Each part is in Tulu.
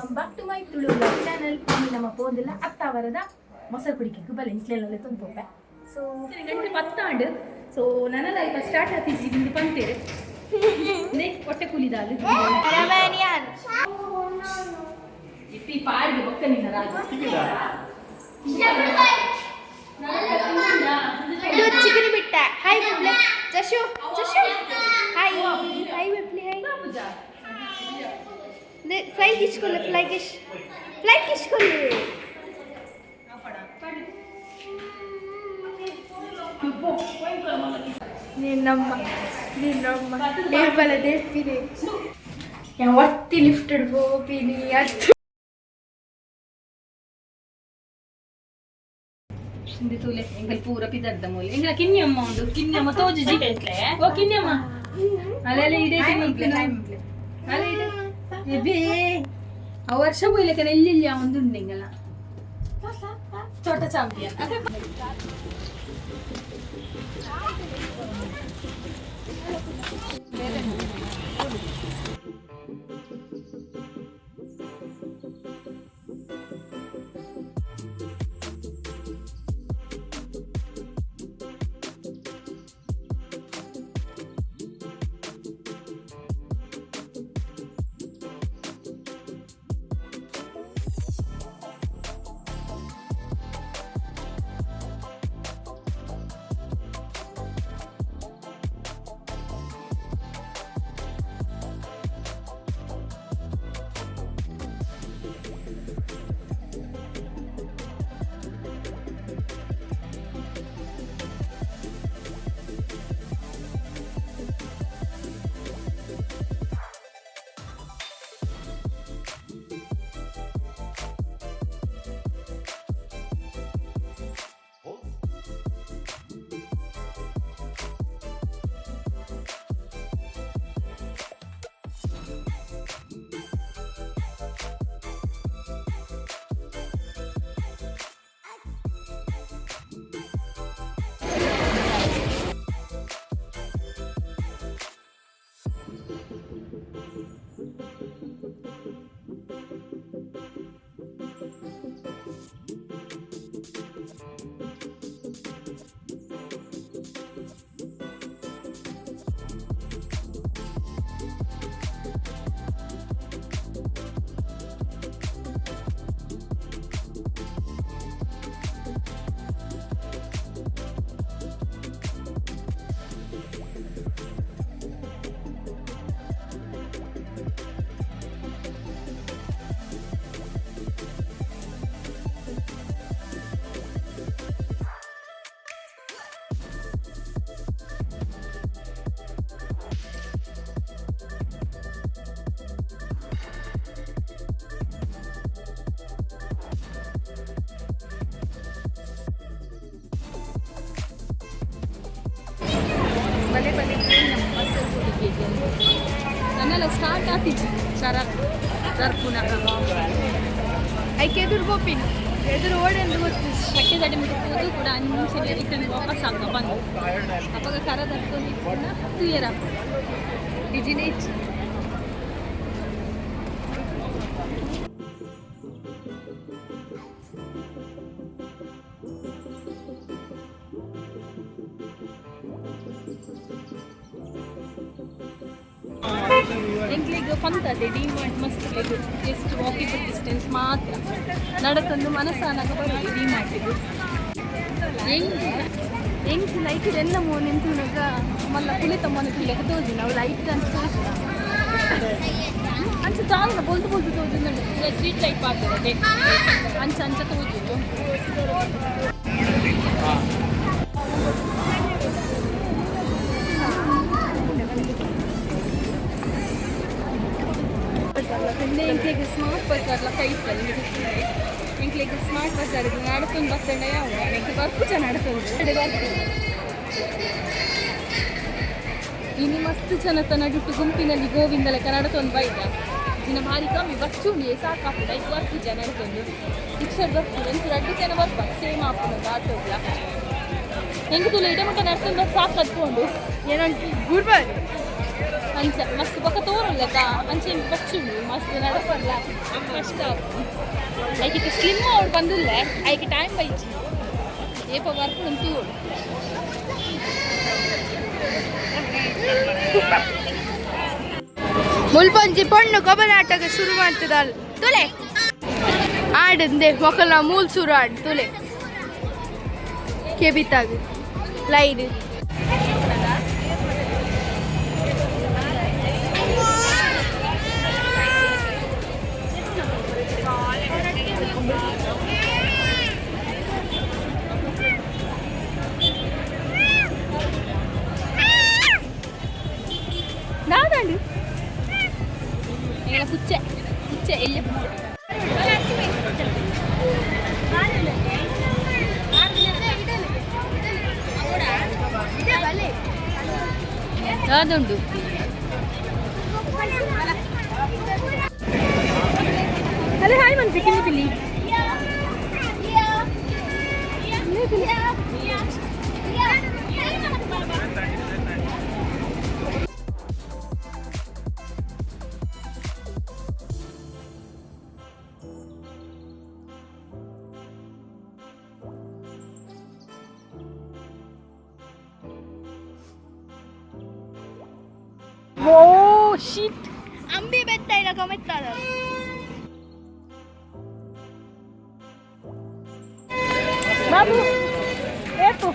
Welcome back to my Tulu vlog channel. ಇಲ್ಲಿ ನಮ್ಮ ಪೋಂದಿಲ್ಲ ಅತ್ತಾವರದ ಮೊಸರು ಕುಡಿಕೆ ಬಲೆ ಇಂಕ್ಲೆಲ್ಲ ತುಂಬೋಪೆ. ಸೊ ಗಂಟೆ 10 ಆಂಡ್. ಸೊ ನನ್ನ ಲೈಫ್ ಸ್ಟಾರ್ಟ್ ಆತಿಜಿ ನಿಂದು ಪಂತೇರೆ ನೇ ಹೊಟ್ಟೆ ಕೂಲಿದಾಲು. ಇತ್ತಿ ಪಾಡ್ದು ಬೊಕ್ಕ ನಿನ್ನ ರಾಜ. ಚಿಕನ್ ಬಿಟ್ಟ. ಹಾಯ್ ಬಬ್ಲೆ, ಜಶು, ಜಶು, ಹಾಯ್ ಹಾಯ್ ಬಬ್ಲೆ, ಹಾಯ್. ಫ್ಲೈ ಕಿಚ್ಕೊಳ್ಳಿ, ಫ್ಲೈ ಕಿಶ್, ಫ್ಲೈ ಕಿಚ್ಕೊಳ್ಳಿ. ನಿನ್ನಮ್ಮ ನಿನ್ನಮ್ಮ ದೇರ್ಬಲ ದೇರ್ಪಿನಿ ಒತ್ತಿ ಲಿಫ್ಟೆಡ್ ಹೋಪಿನಿ ಅತ್ತು. ಇಂದು ತೂಲೆ ಎಂಕಲ್ ಪೂರ ಪಿದರ್ದ ಮೂಲೆ. ಎಂಕಲ ಕಿನ್ಯಮ್ಮ ಉಂಡು, ಕಿನ್ಯಮ್ಮ ತೋಜುಜಿ. ಓ ಕಿನ್ಯಮ್ಮ, ಅಲ್ಲೆಲ್ಲ ಇಡೇ ಅಲ್ಲ ಇಡೆ ಎಬೇ. ಆ ವರ್ಷ ಪೋಯ್ಲಕನ ಎಲ್ಲಿ ಒಂದು ಉಂಡು ಎಂಗಲ ಚೋಟ ಚಾಂಪಿಯನ್. ಬಲೆ ಬಲೆ ನಮ್ಮ ಮೊಸರು ಕುಡಿಕೆ. ನನ್ನೆಲ್ಲ ಸ್ಟಾರ್ಟ್ ಆತಿಜಿ ಸರ ಸರ್ಪುನ. ಐಕೆ ಎದುರು ಗೋಪಿನ ಎದುರು ಓಡೆಂದು ಗೊತ್ತು. ಕಟ್ಟೆ ತಡೆ ಮುಟ್ಟುವುದು ಕೂಡ ಅಂಚನೆ ರಿಟರ್ನ್ ವಾಪಸ್ ಆಗ ಬಂದು ಅಪ್ಪಗ ಕರ ತರ್ಕೊಂಡು ತುಯರ ಡಿಜಿನೇ ಇಚ್ಚು. ಎಂಕ್ಲಿಗ್ ಪಂತದೆ ಡಿ ಮಾರ್ಟ್ ಮಸ್ತ್, ಜಸ್ಟ್ ವಾಕೇಬಲ್ ಡಿಸ್ಟೆನ್ಸ್ ಮಾತ್ರ. ನಡತೊಂದು ಮನಸ್ಸಾನಾಗ ಬರೋದು ಡಿ ಮಾರ್ಟಿಗೆ. ಹೆಂಗ್ ಹೆಂಗ್ ಲೈಟ್ ಎಲ್ಲ ನಿಂತುನಾಗ ಮಲ್ಲ ಪುಲಿ ತಮ್ಮನ ತುಲೆಗೆ ತೋಜು. ನಾವು ಲೈಟ್ ಅಂತ ತೋಜು ಅಂಚ ದಾಲ ಬೊಲ್ದು ಬೊಲ್ದು ತೋಜು. ಸ್ಟ್ರೀಟ್ ಲೈಟ್ ಪಾಡ್ತಾರೆ, ಅಂಚ ಅಂಚ ತೋಜು. ಎಂಕ್ಲೆಗ್ ಸ್ಮಾರ್ಟ್ ಬಜಾರ್ಲ ಕೈತಲ್. ಎಂಕ್ಲೆಗ್ ಸ್ಮಾರ್ಟ್ ಬಜಾರ್ ನಡತೊಂದು ಬತ್ತಂಡ ಯಾವ ಎಂಕ್ ಬರ್ಪುಜ ನಡತೊಂದು ಬರ್ಪು. ಇನಿ ಮಸ್ತ್ ಜನತ ನಡುಟು ಗುಂಪಿನಲ್ಲಿ ಗೋವಿಂದ ಲೆಕ್ಕ ನಡತೊಂದು ಬೈದ. ದಿನ ಭಾರಿ ಕಮ್ಮಿ ಬಚ್ಚುಂಡಿ ಸಾಕಾಪುಂಡು. ಐಕ್ ಬರ್ಪುಜ ನಡತೊಂದು. ರಿಕ್ಷಾಡ್ ಬರ್ಪುಂಡು. ಎಂಕ್ ರಡ್ಡ್ ಜನ ಬರ್ಪ ಸೇಮ್ ಆಪುಂಡು ಆಟೋಗ್ಲ. ಎಂಕ್ ತುಲೆ ಇಡೆ ಮುಟ್ಟ ನಡ್ತೊಂದು ಸಾಕು ಕತ್ಕೊಂಡು. ಏನೋ ಗುರ್ಬಾರ್. ಅಂಚ ಮಸ್ತ್ ಬೊಕ ತೋರುಲ್ಲತ ಅಂಚ ಬಚ್ಚುಂಡು ಮಸ್ತ್ ನಡಪಲ್ಲ ಕಷ್ಟ. ಐಕಿತ ಸ್ಲಿಮ್ ಅವಳು ಬಂದಿಲ್ಲ, ಐಕೆ ಟೈಮ್ ಬೈಚಿ ಏಪ ಬರ್ಪುಂಡು ತೂಡು. ಮುಲ್ಪೊಂಜಿ ಪೊಣ್ಣು ಗೊಬ್ಬರಾಟಕ್ಕೆ ಶುರು ಮಾಡ್ತಿದ್ದಾಳೆ. ತುಲೆ ಆಡಂದೆ ಮೊಕಲ ಮೂಲ್ ಸುರು ಆಡ್ ತುಲೆ ಕೆಬಿತಾಗ ಲೈನ್. ದಾದಾಂಡು ಎಂಗಳ ಪುಚ್ಚೆ ಪುಚ್ಚೆ ಎಲ್ಲಿ ಪುಚ್ಚೆ. ದಾದುಂಡು ಅದೇ ಹಾಯ್ ಮನ್ಸಿ ಕಿಲ್ಲಿ ಪಿಲ್ಲಿ. ಓ ಶೀಟ್. ಅಂಬಿ ಬೆತ್ತ ಇಲ್ಲ ಕೊಮೆತ್ತಾದ. ಬಾಬು ಏಪು.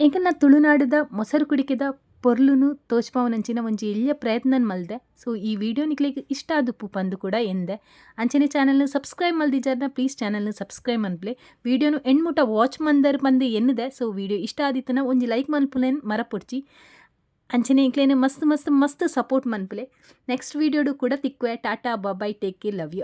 ಎಂಕಲ್ನ ತುಳುನಾಡುದ ಮೊಸರು ಕುಡಿಕೆದ ಪೊರ್ಲುನು ತೋಜ್ಪಾವುನಂಚಿನ ಒಂಜಿ ಎಲ್ಯ ಪ್ರಯತ್ನ ಮಲ್ದೆ. ಸೊ ಈ ವಿಡಿಯೋ ನಿಕ್ಲೆಗ್ ಇಷ್ಟ ಆದುಪ್ಪು ಪಂದ್ ಕೂಡ ಎಂದೆ. ಅಂಚನೆ ಚಾನಲ್ನ ಸಬ್ಸ್ಕ್ರೈಬ್ ಮಲ್ದಿಜಾರ್ನ ಪ್ಲೀಸ್ ಚಾನಲ್ನ ಸಬ್ಸ್ಕ್ರೈಬ್ ಮನ್ಪುಲೆ. ವಿಡಿಯೋನು ಎಂಡ್ ಮುಟ ವಾಚ್ ಮಂದರ್ ಪಂದ್ ಎನ್ನುದೆ. ಸೊ ವಿಡಿಯೋ ಇಷ್ಟ ಆದಿತ್ತನ ಒಂಜಿ ಲೈಕ್ ಮನ್ಪುನೆನ್ ಮರಪೊಡ್ಚಿ. ಅಂಚನೆ ಎಂಕ್ಲೆನ ಮಸ್ತ್ ಮಸ್ತ್ ಮಸ್ತ್ ಸಪೋರ್ಟ್ ಮನ್ಪುಲೆ. ನೆಕ್ಸ್ಟ್ ವಿಡಿಯೋಡು ಕೂಡ ತಿಕ್ಕುವೆ. Tata, bye, take care, love you.